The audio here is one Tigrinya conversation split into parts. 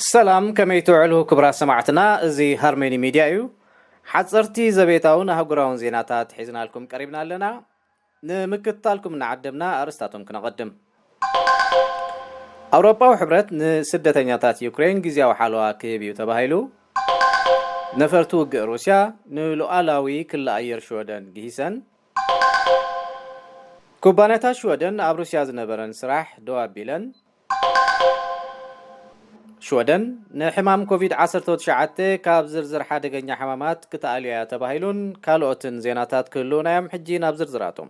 ሰላም፣ ከመይ ትውዕሉ ክቡራት ሰማዕትና? እዚ ሃርመኒ ሚድያ እዩ። ሓፀርቲ ዘቤታውን ኣህጉራውን ዜናታት ሒዝናልኩም ቀሪብና ኣለና። ንምክትታልኩም እናዓደምና ኣርእስታቶም ክነቐድም። ኣውሮጳዊ ሕብረት ንስደተኛታት ዩክሬን ግዜያዊ ሓለዋ ክህብ እዩ ተባሂሉ። ነፈርቲ ውግእ ሩስያ ንሉዓላዊ ክሊ ኣየር ሽወደን ግሂሰን። ኩባንያታት ሽወደን ኣብ ሩስያ ዝነበረን ስራሕ ደው ኣቢለን። ሽወደን ንሕማም ኮቪድ ዓሰርተ ትሽዓተ ካብ ዝርዝር ሓደገኛ ሕማማት ክትኣልዮ እያ ተባሂሉን ካልኦትን ዜናታት ክህልዉና እዮም። ሕጂ ናብ ዝርዝራቶም።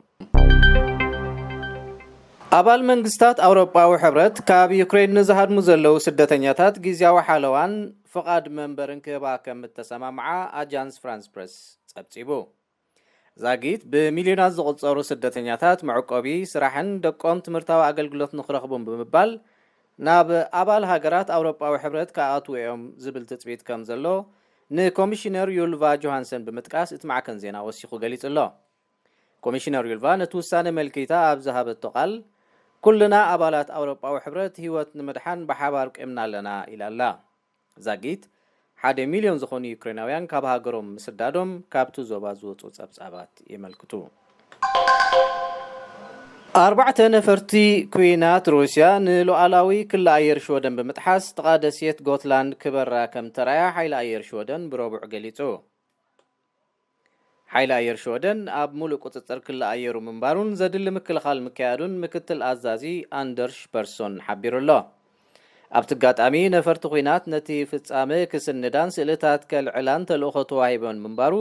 ኣባል መንግስታት ኣውሮጳዊ ሕብረት ካብ ዩክሬን ንዝሃድሙ ዘለዉ ስደተኛታት ግዜያዊ ሓለዋን ፍቓድ መንበርን ክህባ ከም እተሰማምዓ ኣጃንስ ፍራንስ ፕረስ ጸብጺቡ። ዛጊት ብሚልዮናት ዝቑጸሩ ስደተኛታት መዕቆቢ፣ ስራሕን ደቆም ትምህርታዊ ኣገልግሎት ንኽረኽቡን ብምባል ናብ ኣባል ሃገራት ኣውሮጳዊ ሕብረት ክኣትዉ እዮም ዝብል ትጽቢት ከም ዘሎ ንኮሚሽነር ዩልቫ ጆሃንሰን ብምጥቃስ እቲ ማዕከን ዜና ወሲኹ ገሊጹ ኣሎ። ኮሚሽነር ዩልቫ ነቲ ውሳነ መልኪታ ኣብ ዝሃበቶ ቃል፣ "ኩልና ኣባላት ኣውሮጳዊ ሕብረት ህይወት ንምድሓን ብሓባር ቆምና ኣለና" ኢላ ኣላ። ዛጊት ሓደ ሚልዮን ዝኾኑ ዩክሬናውያን ካብ ሃገሮም ምስዳዶም ካብቲ ዞባ ዝወጹ ጸብጻባት የመልክቱ። ኣርባዕተ ነፈርቲ ኩናት ሩስያ ንሉዓላዊ ክሊ ኣየር ሽወደን ብምጥሓስ ጥቓ ደሴት ጎትላንድ ክበራ ከም ተራእያ ሓይሊ ኣየር ሽወደን ብረቡዕ ገሊጹ። ሓይሊ ኣየር ሽወደን ኣብ ሙሉእ ቁጽጽር ክሊ ኣየሩ ምንባሩን ዘድሊ ምክልኻል ምክያዱን ምክትል ኣዛዚ ኣንደርሽ ፐርሶን ሓቢሩ ኣሎ። ኣብቲ ኣጋጣሚ ነፈርቲ ኲናት ነቲ ፍጻመ ክስንዳን ስእልታት ከልዕላን ተልእኾ ተዋሂበን ምንባሩ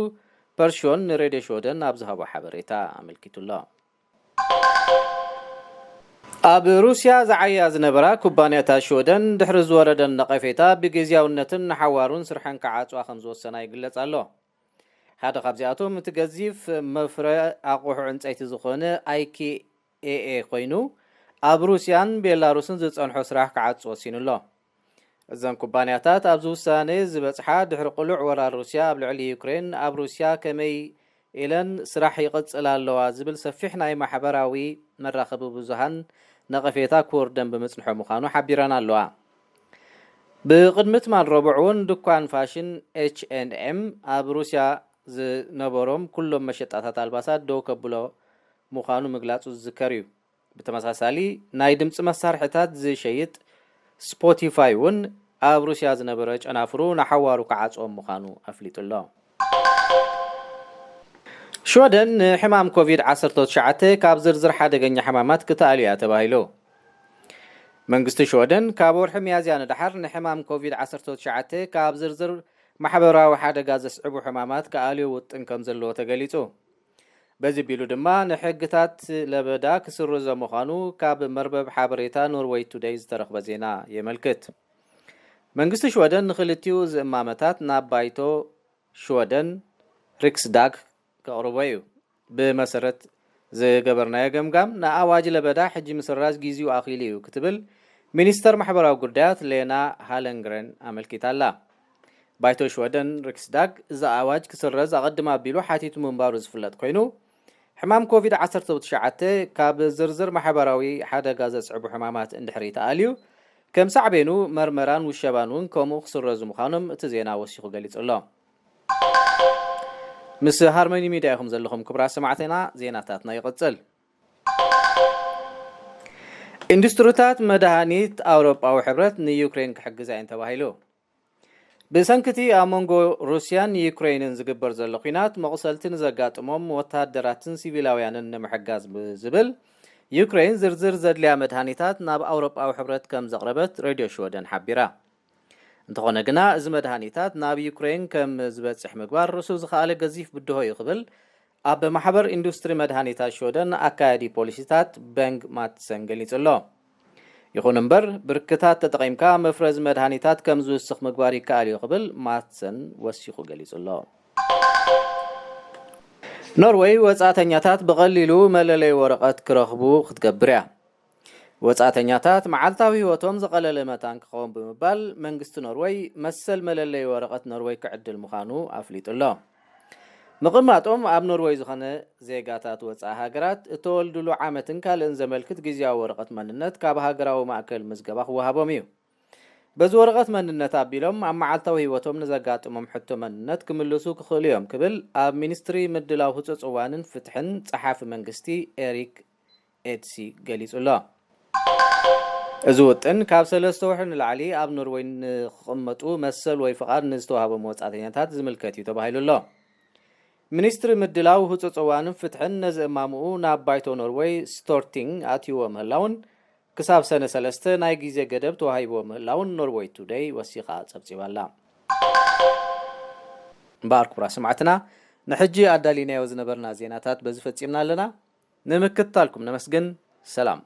ፐርሾን ንሬድዮ ሽወደን ኣብ ዝሃቦ ሓበሬታ ኣመልኪቱ ኣሎ። ኣብ ሩስያ ዝዓያ ዝነበራ ኩባንያታት ሽወደን ድሕሪ ዝወረደን ነቐፌታ ብግዝያውነትን ንሓዋሩን ስርሐን ክዓጽዋ ከም ዝወሰና ይግለጽ ኣሎ። ሓደ ካብዚኣቶም እቲ ገዚፍ መፍረ ኣቑሑ ዕንጸይቲ ዝኾነ ኣይኪ ኤኤ ኮይኑ፣ ኣብ ሩስያን ቤላሩስን ዝጸንሖ ስራሕ ክዓጽ ወሲኑ ኣሎ። እዘን ኩባንያታት ኣብዚ ውሳነ ዝበጽሓ ድሕሪ ቅሉዕ ወራር ሩስያ ኣብ ልዕሊ ዩክሬን፣ ኣብ ሩስያ ከመይ ኢለን ስራሕ ይቕጽላ ኣለዋ ዝብል ሰፊሕ ናይ ማሕበራዊ መራኸቢ ብዙሃን ነቐፌታ ክወርደን ብምጽንሖ ምዃኑ ሓቢረን ኣለዋ። ብቕድሚ ትማል ረቡዕ እውን ድኳን ፋሽን ኤች ኤንድ ኤም ኣብ ሩስያ ዝነበሮም ኩሎም መሸጣታት ኣልባሳት ደው ከብሎ ምዃኑ ምግላጹ ዝዝከር እዩ። ብተመሳሳሊ ናይ ድምጺ መሳርሒታት ዝሸይጥ ስፖቲፋይ እውን ኣብ ሩስያ ዝነበረ ጨናፍሩ ንሓዋሩ ክዓጽዎም ምዃኑ ኣፍሊጡ ኣሎ። ሽወደን ንሕማም ኮቪድ ዓሰርተ ትሽዓተ ካብ ዝርዝር ሓደገኛ ሕማማት ክትኣልያ ተባሂሉ። መንግስቲ ሽወደን ካብ ወርሒ ሚያዝያ ንደሓር ንሕማም ኮቪድ ዓሰርተ ትሽዓተ ካብ ዝርዝር ማሕበራዊ ሓደጋ ዘስዕቡ ሕማማት ክኣልዮ ውጥን ከም ዘለዎ ተገሊጹ። በዚ ቢሉ ድማ ንሕግታት ለበዳ ክስርዞ ምዃኑ ካብ መርበብ ሓበሬታ ኖርወይ ቱደይ ዝተረኽበ ዜና የመልክት። መንግስቲ ሽወደን ንኽልቲኡ ዝእማመታት ናብ ባይቶ ሽወደን ሪክስዳግ ከቕርቦ እዩ። ብመሰረት ዝገበርናዮ ገምጋም ንኣዋጅ ለበዳ ሕጂ ምስራዝ ጊዜኡ ኣኺሉ እዩ ክትብል ሚኒስተር ማሕበራዊ ጉዳያት ሌና ሃለንግረን ኣመልኪታ ኣላ። ባይቶ ሽወደን ሪክስዳግ እዚ ኣዋጅ ክስረዝ ኣቐድም ኣቢሉ ሓቲቱ ምንባሩ ዝፍለጥ ኮይኑ፣ ሕማም ኮቪድ ዓሰርተ ትሽዓተ ካብ ዝርዝር ማሕበራዊ ሓደጋ ዘስዕቡ ሕማማት እንድሕሪ ተኣልዩ፣ ከም ሳዕቤኑ መርመራን ውሸባን እውን ከምኡ ክስረዙ ምዃኖም እቲ ዜና ወሲኹ ገሊጹ ኣሎ። ምስ ሃርመኒ ሚድያ ኢኹም ዘለኹም ክቡራት ሰማዕትና፣ ዜናታትና ይቕጽል። ኢንዱስትሪታት መድሃኒት ኣውሮጳዊ ሕብረት ንዩክሬን ክሕግዛ እየን ተባሂሉ። ብሰንኪ እቲ ኣብ መንጎ ሩስያን ዩክሬንን ዝግበር ዘሎ ኲናት መቑሰልቲ ንዘጋጥሞም ወተሃደራትን ሲቪላውያንን ንምሕጋዝ ብዝብል ዩክሬን ዝርዝር ዘድልያ መድሃኒታት ናብ ኣውሮጳዊ ሕብረት ከም ዘቕረበት ሬድዮ ሽወደን ሓቢራ። እንተኾነ ግና እዚ መድሃኒታት ናብ ዩክሬን ከም ዝበጽሕ ምግባር ርእሱ ዝኸኣለ ገዚፍ ብድሆ እዩ ክብል ኣብ ማሕበር ኢንዱስትሪ መድሃኒታት ሽወደን ኣካያዲ ፖሊሲታት በንግ ማትሰን ገሊጹ ኣሎ። ይኹን እምበር ብርክታት ተጠቒምካ መፍረዚ መድሃኒታት ከም ዝውስኽ ምግባር ይከኣል እዩ ክብል ማትሰን ወሲኹ ገሊጹ ኣሎ። ኖርወይ ወጻእተኛታት ብቐሊሉ መለለይ ወረቐት ክረኽቡ ክትገብር እያ። ወጻእተኛታት መዓልታዊ ህይወቶም ዝቐለለ መታን ክኸውን ብምባል መንግስቲ ኖርወይ መሰል መለለይ ወረቐት ኖርወይ ክዕድል ምዃኑ ኣፍሊጡ ኣሎ። ምቕማጦም ኣብ ኖርወይ ዝኾነ ዜጋታት ወጻኢ ሃገራት እተወልድሉ ዓመትን ካልእን ዘመልክት ግዝያዊ ወረቐት መንነት ካብ ሃገራዊ ማእከል ምዝገባ ክወሃቦም እዩ። በዚ ወረቐት መንነት ኣቢሎም ኣብ መዓልታዊ ህይወቶም ንዘጋጥሞም ሕቶ መንነት ክምልሱ ክኽእሉ እዮም ክብል ኣብ ሚኒስትሪ ምድላው ህጹጽ እዋንን ፍትሕን ጸሓፊ መንግስቲ ኤሪክ ኤድሲ ገሊጹ ኣሎ። እዚ ውጥን ካብ ሰለስተ ወርሒ ንላዕሊ ኣብ ኖርወይ ንክቕመጡ መሰል ወይ ፍቓድ ንዝተዋህቦም ወጻእተኛታት ዝምልከት እዩ ተባሂሉ ኣሎ። ሚኒስትሪ ምድላው ህጹጽ እዋንን ፍትሕን ነዚ እማምኡ ናብ ባይቶ ኖርወይ ስቶርቲንግ ኣትይዎ ምህላውን ክሳብ ሰነ ሰለስተ ናይ ግዜ ገደብ ተዋሂብዎ ምህላውን ኖርወይ ቱደይ ወሲኻ ጸብጺባ ኣላ። እምበኣር ክቡራት ሰማዕትና፣ ንሕጂ ኣዳሊናዮ ዝነበርና ዜናታት በዚ ፈጺምና ኣለና። ንምክትታልኩም ነመስግን። ሰላም።